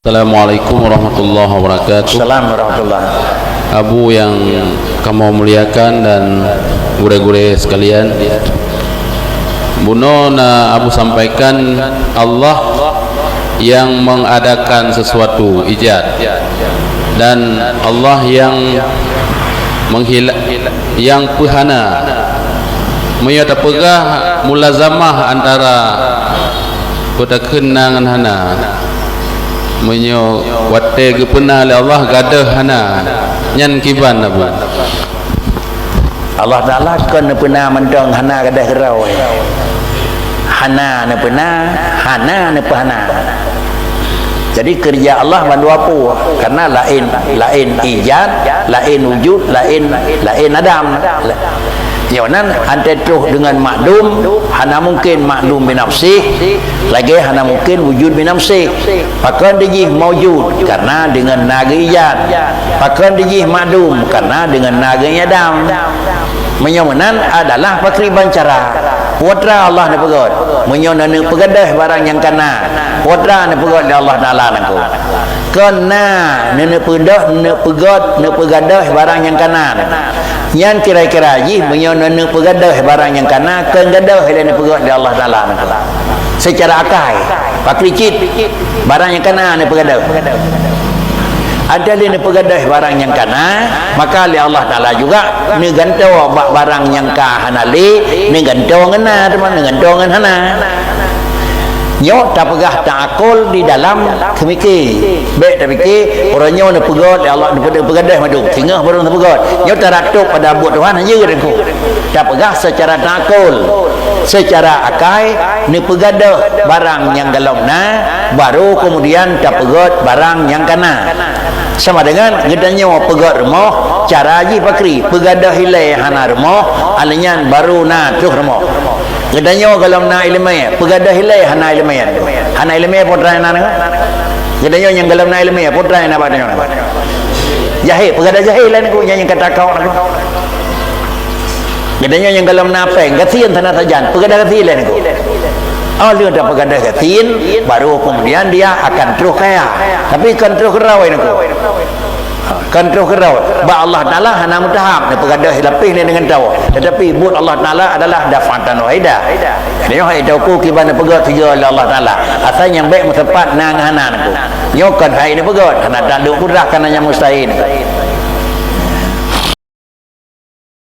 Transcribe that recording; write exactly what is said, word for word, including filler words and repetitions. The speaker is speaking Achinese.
Assalamualaikum warahmatullahi wabarakatuh. Salam warahmatullah. Abu yang kamoe muliakan dan gurée-gurée sekalian, bunoe na Abu sampaikan, Allah yang mengadakan sesuatu, ijad, dan Allah yang menghila-, yang peuhana. Meunyoe tapeugah mulazamah antara peue takheun na ngon hana, meunyoe watée geupeuna lé Allah gadôh hana, nyan kiban, Abu? Allah Taala kon neupeuna mantong hana gadôh keudroe. Hana neupeuna, hana neupeuhana. Jadi, keureuja Allah bandua peue, karena laén, laén ijad, laén wujud, laén, laén adam. Nyoe nan, antara troh deungon makdum, hana mungken makdum binafsih, lagée hana mungken wujud binafsih. Pakon dijih maujud? Karena deungon na geuijad. Pakon dijih makdum? Karena deungon na geuidam. Meunyoe meunan adalah pakriban cara. Peue atra Allah neupeugét? Meunyoe neuneuk peugadôh barang nyang kana, peue atra neupeugét lé Allah Taala nangko? Kon na neuneuk peudoh, neuneuk peugot, neuneuk peugadôh barang nyang kana. Nyan kira-kira jih meunyoe neuneuk peugadôh barang nyang kana, kon gadôh lé neupeugét lé Allah Taala nangko. Seucara akai, pakri cit, barang nyang kana neupeugadôh. Ada lé neupeugadôh barang nyang kana, maka lé Allah Taala juga neugantoe bak barang nyang ka hana lé, neugantoe ngon na, teuma neugantoe ngon hana. Nyoe tapeugah ta'akul di dalam teumike. Bék tapike, uroe nyoe neupeugét lé Allah, neupeu-, neupeugadôh madu, singoh barô neupeugét. Nyoe taratôp pada buet Tuhan, hana jeuet nangko. Tapeugah seucara ta'akul, seucara akai, neupeugadôh barang nyang golom na, barô keumudian tapeugét barang nyang kana. Sama deungon geutanyoe peugét rumoh, cara jih pakri, peugadôh ilée hana rumoh, alèh nyan barô na troh rumoh. Geutanyoe golom na iéleumé, peugadôh ilée hana iéleumé. Hana iéleumé peue atra na nangko? Geutanyoe nyang golom na iéleumé, peue atra na bak tanyoe nangko? Jahé, peugadôh jahé lé nangko, nyang, nyang ka takok nangko. Geutanyoe nyang golom na péng, gasien sana sajan, peugadôh gasien lé nangko. Oh, lheueh tapeugadôh gasien, baru kemudian dia akan troh kaya. Tapi kon troh keudroe nangko. Ha, kon troh keudroe. Bak Allah Taala hana meutahap, neupeugadôh lapéh lé deungon tawoe. Tetapi buet Allah Taala adalah daf'atan wahidah. Nyoe hai teuku kiban neupeugét tiga lé Allah Taala. Asai nyang bék meusepat na ngon hana nangko. Nyoe kon hai neupeugét, hana tanduk kudrah kana nyang mustahil.